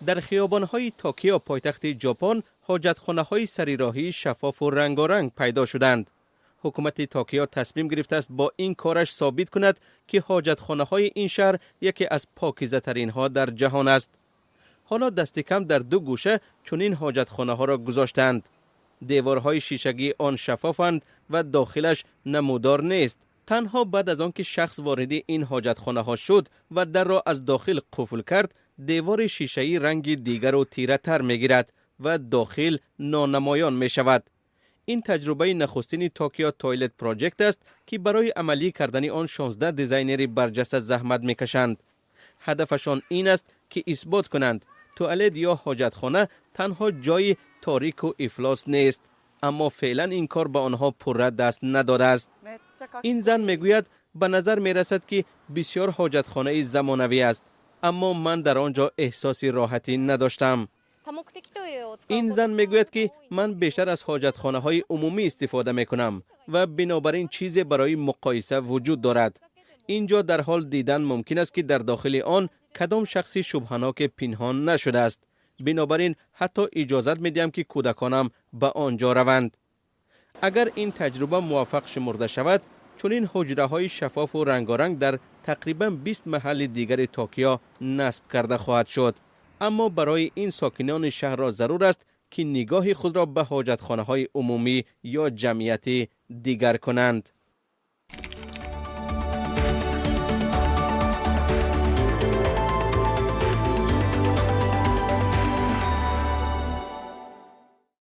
Дар хиёбонҳои Токио, пойтахти Ҷопон, ҳоҷатхонаҳои сарироҳии шаффофу рангоранг пайдо шуданд. Ҳукумати Токио тасмим гирифтааст, бо ин кораш собит кунад, ки ҳоҷатхонаҳои ин шаҳр яке аз покизатаринҳо дар ҷаҳон аст. Ҳоло дасти кам дар ду гӯша чунин ҳоҷатхонаҳоро гузоштаанд. Деворҳои шишагии он шаффофанд ва дохилаш намудор нест. Танҳо баъд аз он ки шахс вориди ин ҳоҷатхонаҳо шуд ва дарро аз дохил қуфл кард, девори шишаӣ ранги дигару тиратар мегирад ва дохил нонамоён мешавад. Ин таҷрибаи нахустини Tokyo Toilet Project аст, ки барои амалӣ кардани он 16 дизайнери барҷаста заҳмат мекашанд. Ҳадафашон ин аст, ки исбот кунанд, туалет ё ҳоҷатхона танҳо ҷойи торику ифлос нест. Аммо феълан ин кор ба онҳо пурра даст надодааст. Ин зан мегӯяд: «Ба назар мерасад, ки бисёр ҳоҷатхонаи замонавӣ аст, аммо ман дар он ҷо эҳсоси роҳатӣ надоштам». Ин зан мегӯяд, ки ман бештар аз ҳоҷатхонаҳои умумӣ истифода мекунам ва бинобар ин чизе барои муқоиса вуҷуд дорад. Ин ҷо дар ҳол дидан мумкин аст, ки дар дохили он кадом шахси шубҳаноке пинҳон нашудааст. Бинобар ин ҳатто иҷозат медиҳам, ки кӯдаконам ба он ҷо раванд. Агар ин таҷриба муваффақ шумурда шавад, чунин ҳуҷраҳои шаффофу рангоранг дар тақрибан 20 маҳалли дигари Токио насб карда хоҳад шуд. Аммо барои ин сокинони шаҳрро зарур аст, ки нигоҳи худро ба ҳоҷатхонаҳои умумӣ ё ҷамъиятӣ дигар кунанд.